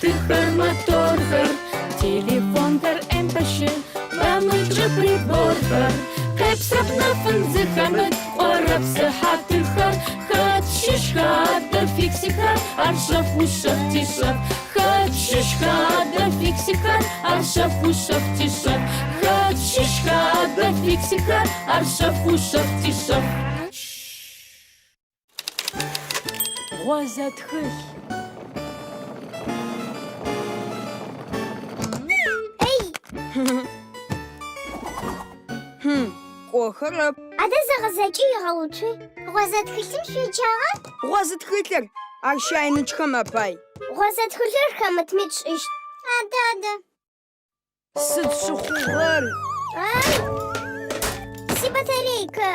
Сыхьатыхэр, моторхэр, телефонхэр, МПЩ, нэмыкӏ приборхэр. Къепсрэп нэфын зыхэмыт кӏорэп сыхьатыхэр. Хэт щыщха адэ фиксикхэр, ар шъэф ушъэф тишъэф. Хэт щыщха адэ фиксикхэр, ар шъэф ушъэф тишъэф. Хэт щыщха адэ фиксикхэр, ар шъэф ушъэф тишъэф. Гъозэ тхылъ. Кӏохэрэп. Адэ зэгъэзэкӏи игъэуцуи. Гъозэ тхылъым шъуеджагъа? Гъозэ тхылъыр, ар щайнычхэм апай. Гъозэ тхылъыр хэмытми тшӏыщт. Адэ, адэ. Сыд щыхъугъэр? Ай! Сибатарейкэ!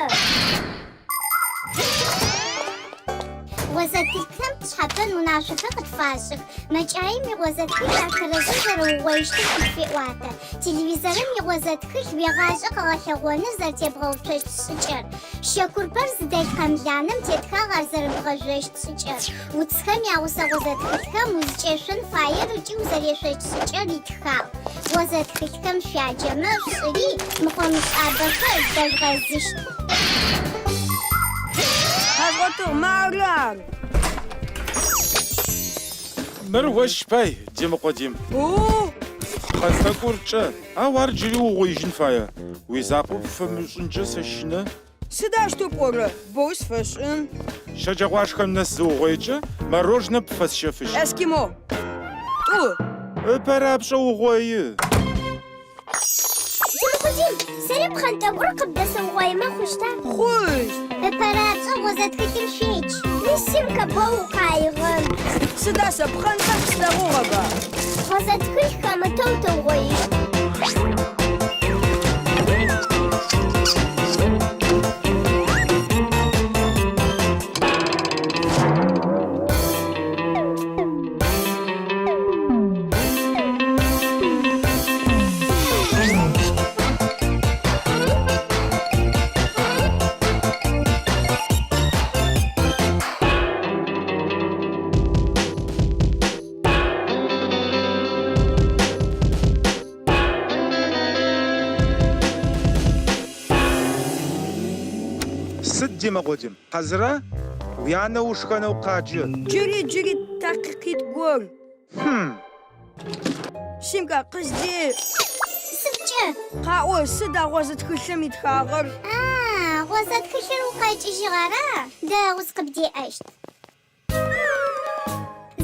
Гъозэ тхылъхэм тшъхьапэн унашъохэр къытфашӏых. Мэкӏаим игъозэ тхылъ ар тэрэзэу зэрэугъоищтыр къытфеӏуатэ. Телевизорым игъозэ тхылъ уегъашӏэ къэгъэлъэгъоныр зэрэтебгъэуцощт шӏыкӏэр. Щэ курпэр зыдэлъ къэмланым тетхагъ ар зэрэбгъэжъощт шӏыкӏэр. Уцхэм ягъусэ гъозэ тхылъхэм узыкӏешъон фаер ыкӏи узэрешъощт шӏыкӏэр итхагъ. Гъозэ тхылъхэм шъуяджэмэ, шъушӏыри, мыхъо-мышӏабэхэр дэжъугъэзыщт. Къэзгъотыгъ, мары ар. Мыр ощ пай, Демыкъо Дим. О! Пхъэнтӏэкӏур кӏэ, ау ар джыри уугъоижьын фае. Уизакъоу пфэмышӏынкӏэ сэщынэ. Сыд аущтэу пӏорэ? Боу сфэшӏын. Щэджэгъуашхэм нэс зыугъоикӏэ, мороженэ пфэсщэфыщт. Эскимо. Тӏу. Ыпэрапшӏэ угъои. Демыкъо Дим, сэри пхъэнтӏэкӏур къыбдэсыугъоимэ хъущта? Хъущт. Ыпэрапшӏэ гъозэ тхылъым шъуедж. Мы Симка боу укъаигъэ. Сыда сэ пхъэнтӏэкӏу слъэгъугъэба? Гъозэ тхылъ хэмытэу тыугъоищт. Сыд, Демыкъо Дим, хьазыра? Уянэ ушхэнэу къаджэ. Джыри, джыри такъикъитӏу гор. Хм. Симка, къызде. Сыдкӏэ? Къаӏо, сыда гъозэ тхылъым итхагъэр? А, гъозэ тхылъыр укъэкӏыжьыгъ ара? Дэгъу, сыкъыбдеӏэщт.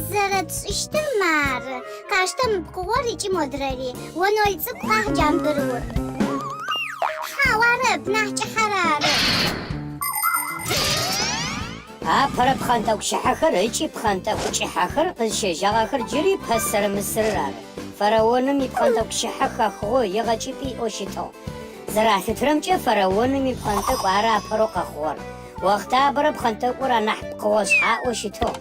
Зэрэтшӏыщтыр мары. Къаштэ мы пкъыгъор ыкӏи модрэри. О ноль цӏыкӏу къахь джамбырыур. Хьау, арэп, нахь кӏыхьэр ары. Апэрэ пхъэнтӏэкӏу щыхьэхэр ыкӏи пхъэнтӏэкӏу кӏыхьэхэр къызщежьагъэхэр джыри пэсэрэ Мысырыр ары. Фараоным ипхъэнтӏэкӏу щыхьэ хэхыгъэу егъэкӏыпӏи иӏэу щытыгъ. Зэралъытырэмкӏэ, фараоным ипхъэнтӏэкӏу ары апэрэу къэхъугъэр. Охътабэрэ пхъэнтӏэкӏур анахь пкъыгъо шъхьаӏэу щытыгъ.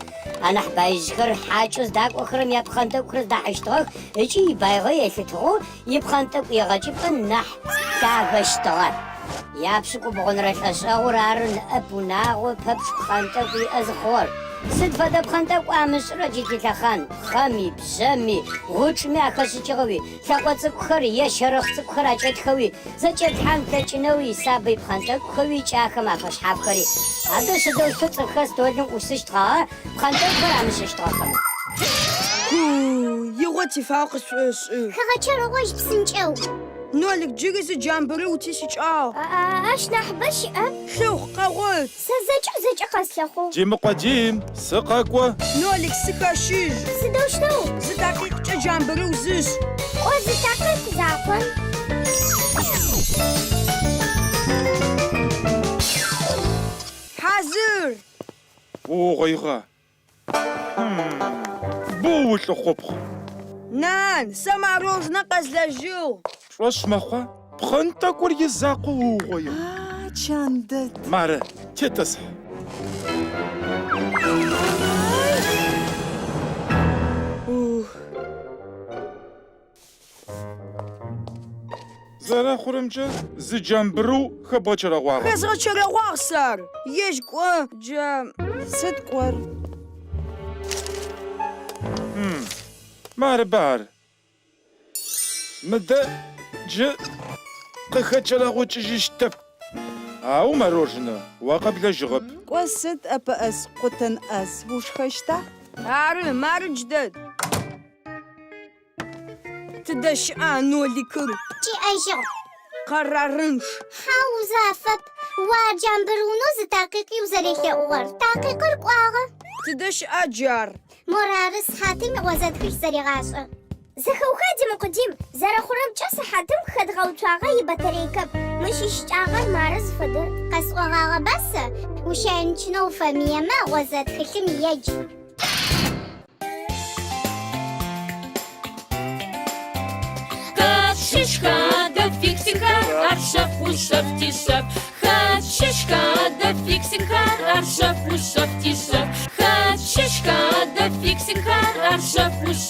Анахь баижъхэр хьакӏэу зыдакӏохэрэм япхъэнтӏэкӏухэр зыдахьыщтыгъэх ыкӏи ибаигъэ елъытыгъэу ипхъэнтӏэкӏу егъэкӏыпӏэ нахь лъагэщтыгъэ. Япшӏыкӏубгъунэрэ лӏэшӏэгъур ары ныӏэп унагъо пэпчъ пхъэнтӏэкӏу иӏэ зыхъугъэр. Сыд фэдэ пхъэнтӏэкӏу амышӏырэ джы тилъэхъан, пхъэми, бжъэми, гъучӏми ахэшӏыкӏыгъэуи, лъэкъо цӏыкӏухэр е щэрэхъ цӏыкӏухэр акӏэтхэуи, зэкӏэплъхьан плъэкӏынэуи, сабый пхъэнтӏэкӏухэуи ыкӏи ахэм афэшъхьафхэри. Адэ сыдэущтэу цӏыфхэр столым ӏусыщтгъагъэ пхъэнтӏэкӏухэр амышӏыщтгъэхэмэ? Ху, игъо тифагъэу къысшӏошӏы. Хэгъэчэрэгъожь псынкӏэу. Нолик, джыри зы джамбырыу тищыкӏагъ. Ащ нахьыбэ щыӏэп. Лъыхъу, къэгъот. Сэ зэкӏэ зэкӏэ къэслъэхъугъ. Демыкъо Дим, сыкъэкӏо. Нолик, сыхэщыжь. Сыдэущтэу? Зы такъикъкӏэ джамбырыу зышӏ. Кӏо, зы такъикъ закъом. Хьазыр! Уугъоигъа? Боу улӏыхъупхъ. Нан, сэ мороженэ къэзлэжьыгъ. Пшӏошъ мэхъуа? Пхъэнтӏэкӏур изакъоу ыугъоигъ. А, чан дэд. Мары, тетӏысхь. Зэрэхъурэмкӏэ, зы джамбырыу хэбгъэчэрэгъуагъэп. Хэзгъэчэрэгъуагъ сэ ар. Ежь кӏо, джа. Сыд кӏор? Марыба ар. Мыдэ джы къыхэчэрэгъукӏыжьыщтэп. Ау мороженэ о къэблэжьыгъэп. Кӏо сыд ӏэпэӏэс къутэн ӏаз ушхэщта? Ары, мары джыдэд. Тыдэ щыӏа ноликыр? Кӏиӏэжьыгъ. Къэрарынчъ. Хьау, узафэп. О ар Джамбырыунэу зы такъикъи узэрелъэӏугъэр. Такъикъыр кӏуагъэ. Тыдэ щыӏа джы ар? Морары сыхьатым игъозэ тхылъ зэрегъашӏэ. Зэхэоха, Димэ Къудим, зэрэхъурэмкӏэ сыхьатым хэдгъэуцуагъэ ибатарейкэп. Мыщ ищыкӏагъэр мары зыфэдэр. Къэсӏогъагъэба сэ, ущайнчъынэу уфэмыемэ, гъозэ тхылъым едж. Хэт щыщха адэ фиксикхэр, ар шъэф ушъэф тишъэф. Хэт щыщха адэ фиксикхэр, ар шъэф ушъэф тишъэф. Хэт щыщха адэ фиксикхэр, ар шъэф ушъэф.